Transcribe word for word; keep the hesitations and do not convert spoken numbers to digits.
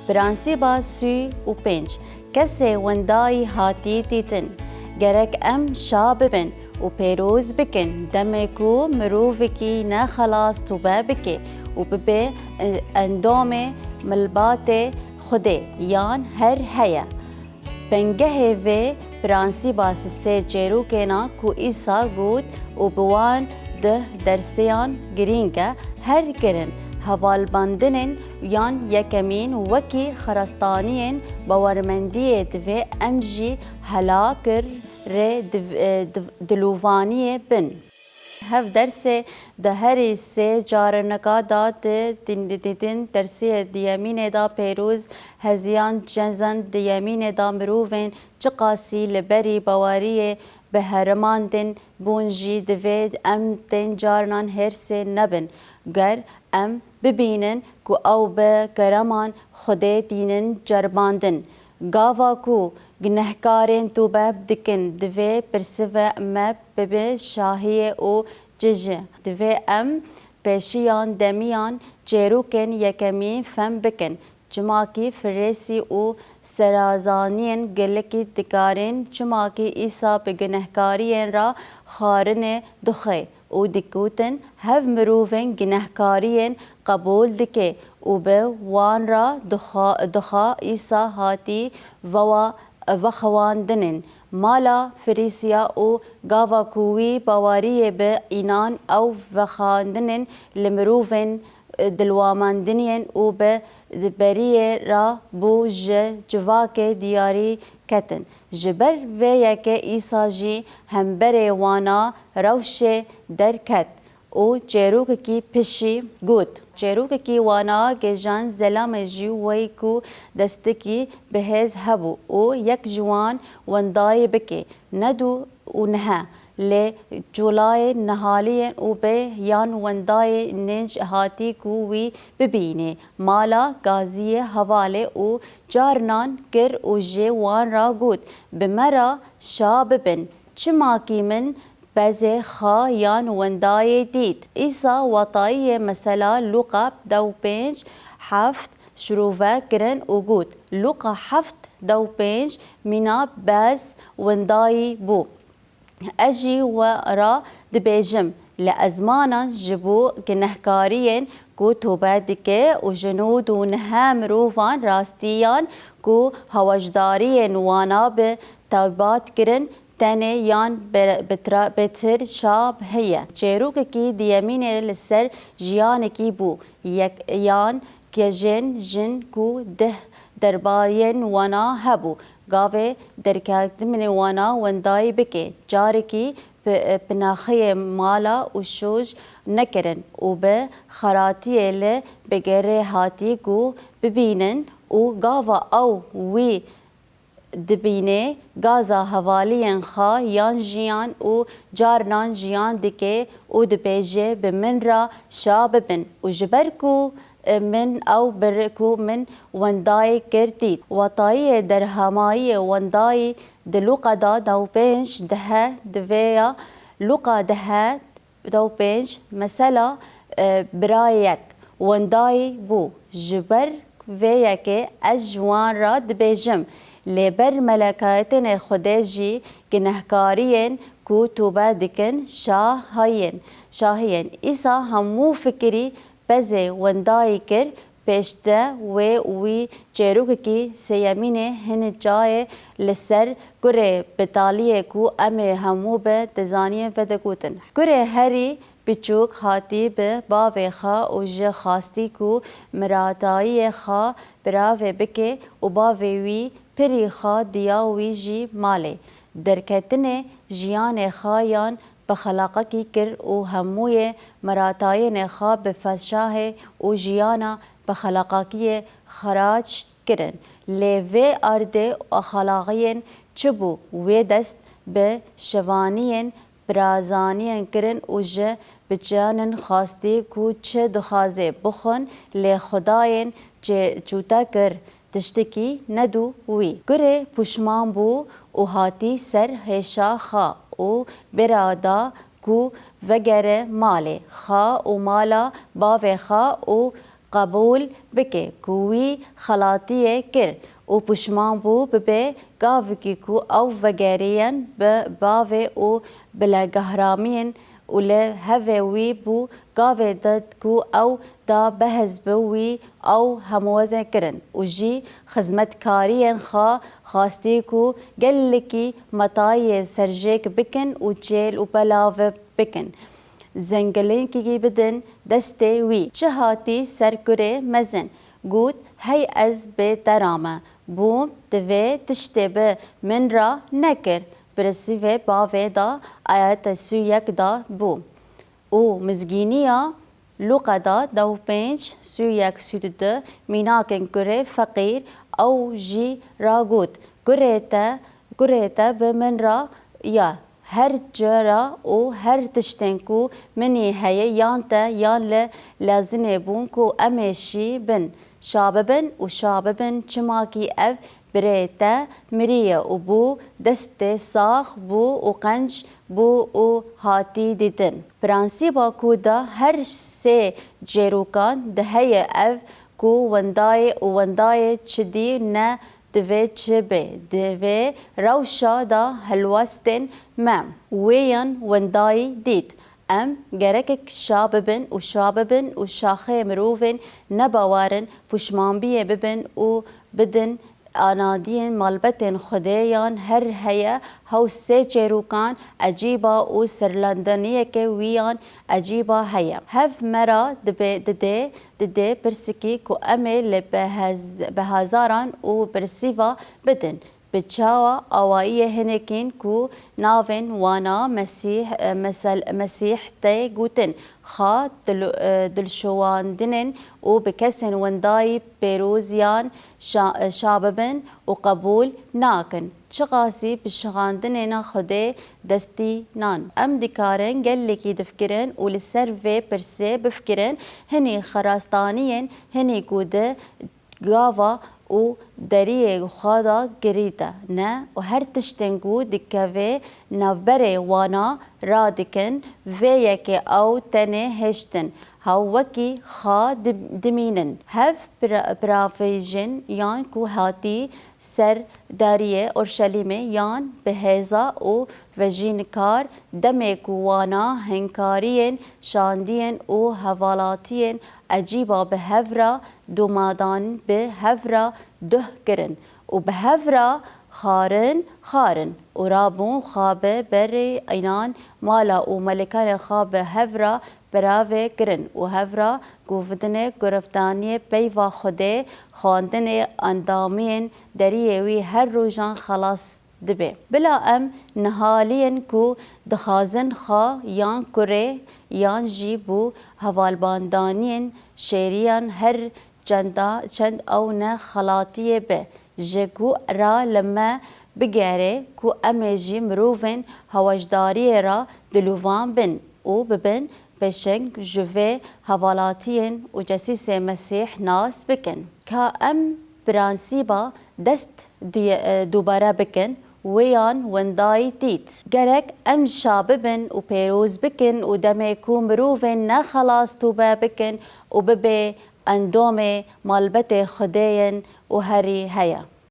Prensîba sî û pênc, kesê wendayî hatî dîtin. Gerek em şa bibin û pêroz bikin demê ku mirovekî ne xelas tûbe bike û bibe, e, endomê milbatê Xwedê yan her heye. Bingehê vê prensîba sisê çêrokên a ku Îsa got û bi wan di dersiyan girîng e, her kirin hevalbendinên yan yekemîn wekî xerastaniyên bawermendiyê divê em jî hela kir rê div-, e, div-, dilovaniyê bin. Hev dersê di herî sê carinika da di din-, di din dersiyê diyemînê da pêroz heziyan cezan diyemînê da mirovên çiqasî li berî baweriyê bi herimandin bûn jî divê em tên carinan hêrsê nebin. Ger em bibînin ku ew bi kereman Xwedê tînin ceribandin. Gava ku gunehkarên tûbe dikin, divê pirsive me bibe şahiyê û çi ji. Divê em pêşiyan demiyan çêrokên yekemîn fem bikin. Çimakî Firisî û serazaniyên gelekî dikarin, çimakî Îsa bi gunehkariyên re xwarinê dixwe û digotin, hev mirovên gunehkariyên qebûl dike û bi wan re dixa-, dixa Îsa hatî vewa-, vexwandinin. Mala Firîsiya û gava ku wî baweriyê bi înan ew vexwandinin li mirovên, e, dilwamandiniyên û bi beriyê re bû ji civakê diyarî ketin. Ji ber vê yekê Îsa jî hemberê wana rewşê derket û çêrokekî pişî got. Çêrokekî wana gêjan zelamê jî wey ku destekî bihêz hebû û yek ji wan wendayî bike. Ne dû û nihe, lê colayê nihaliyên û bê yan wendayê nêj hatî ku wî bibînê. Mala gaziyê hevalê û carinan kir û jê wan ra got, bi me ra şa bibin. Çimakî min bezê xa yan wendayê dît. Îsa watayiyê mesela Lûqa dew pênc heft şirove kirin û got, Lûqa heft dew pênc mîna bez wendayî bû. Ez jî we ra dibêjim, li ezmanan ji bo gunehkariyên ku tobe dike û ji nod û nihe mirovan rastiyan ku hewajdariyên wana bi tewbat kirin, tenê yan be-, betra-, betir şa heye. Çêrokekî diyemînê li ser jiyanekî bû, yek, yan kejên jin ku deh derbayên wana hebû, gavê derketimê wana wendayî bike. Carekî pi-, pinaxeyê mala û şoj nekirin û bi xeratiyê li bigerê hatî ku bibînin û gava ew wî dibînê, gaza hevaliyên xa yan jiyan û carinan jiyan dike û dibêje, bi min ra şa bibin û ji ber ku, e, min ew bir ku min wendayê kir dît. Watayiyê derhemayiyê wendayî di Lûqa da dew pênc dehe divê ya Lûqa dehe dew pênc, mesela, e, birayek wendayî bû. Ji ber vê yekê ez ji wan re dibêjim, lê ber melekayetênê Xwedê jî gunehkariyên ku tobe dikin şahiyên, şahiyên. Îsa hemû fikirî bezê wendayî kir, pêşde wê wî çêrokekî sêyemînê hin çayê li ser kurê betaliyê ku em ê hemû bi dizaniyên vedigotin. Kurê herî biçûk hatî bi bavê xwe û ji xwastî ku miratayiyê xwe biravê bike û bavê wî pirî xwe diya wî jî malê. Derketinê jiyanê xwe yan bi xelaqekî kir û hemûyê miratayênê xwe bi feşahê û jiyana bi xelaqakiyê xerac kirin. Lê vê erdê axalaxiyên çi bû? Wê dest bi şivaniyên birazaniyên kirin û ji biçanin xwastî ku çi dixwazê bixwin, lê Xwedayên çê-, çûte kir. Tiştekî nedû wî. Kurê pûşman bû û hatî ser hêşa xwe û bira da ku vegere malê xwe û mala bavê xwe û qebûl bike ku wî xelatiyê kir û pişman bû, bibe gavikî ku ew vegeriyên bi bavê û bilegehramiyên û li hevê wî bû gavê di ku ew da behs bi wî ew hemwezin kirin û jî xizmetkariyên xwe xwestî ku gelekî metayê serjêk bikin û çêl û belav bikin. Zengilînkî bidin destê wî. Çi hatî ser kurê mezin, got, hey ez bê te ra me bûm, divê tiştê bi min ra nekir. Birsîvê bavê da ayete sûyek da bû. Û mizgîniya Lûqa da dew pênc sûyek sû du mînakên kurê feqîr ew jî ra got, kurê te, kurê te bi min ra ya. Her cara û her tiştên ku minî heye yan te yan li lezinê bûn ku em ê şî bin, şa bibin û şa bibin, çimakî ev birê te miriye û bû destê sax bû û qenc bû û hatî dîtin. Prensîba ku da her sê çêrokan de heye ev ku wendayê û wendayê çi dî ne divê çi bê, divê rewşa da helwestên me wê yan wendayî dît. Em gerekek şa bibin û şa bibin û şaxê mirovên nebawer in pişmanbiyê bibin û bidin anadiyên malbetên Xwedê yan her heye hew sê çêrokan ecîba û serlendaniyeke wî yan ecîba heye. Hev me ra dibe, dide, dide pirsikî ku em ê li behez-, behezaran û birsîva bidin. Bi çawa awayiyê hinekîn ku navên wana Mesîh, e, mesel-, Mesîh tê gotin, xa dil-, e, dilşowandinên û bi kesên wendayî pêroziyan şa-, e, şa bibin û qebûl nakin. Çiqasî bi şixandinêna Xwedê destî nan. Em dikarin gelekî difikirin û li ser vê pirsê bifikirin, hinî xerastaniyên hinî ku di gava û deriyê xwe de girîte ne û her tiştên ku dikeve navberê wana radikin, vê yekê ew tenê hêştin, hew wekî xa dim-, dimînin. Hev pira-, piravêjin yan ku hatî ser dariyê Orşelîmê yan bi hêza û vejînkar demê ku wana hênkariyên şandiyên û hevalatiyên ecîba bi hev re domadan bi hev re duh kirin û bi hev re xarin xarin û rabûn xwe bi berê înan mala û melikanê xwe bi hev re birave kirin û hev re govdinê giriftaniyê peyva Xwedê, xwendinê endamiyên deriyê wî her rojan xelas dibe. Bila em nihaliyên ku dixwazin xwe yan kurê yan jî bû hevalbandaniyên şêriyan her çenda, çend ew ne xelatiyê be, ji ku ra li me bigere ku em ê jî mirovên heweşdariyê ra dilûvan bin û bibin pêşeng ji vê hevalatiyên û cesîsê Mesîh nas bikin. Ka em prensîba dest duye-, e, dubare bikin, wê yan wendayî dît. Gerek em şa bibin û pêroz bikin û demê ku mirovên ne xelas tûbe bikin û bibe endomê malbetê Xwedê yin û herî heye.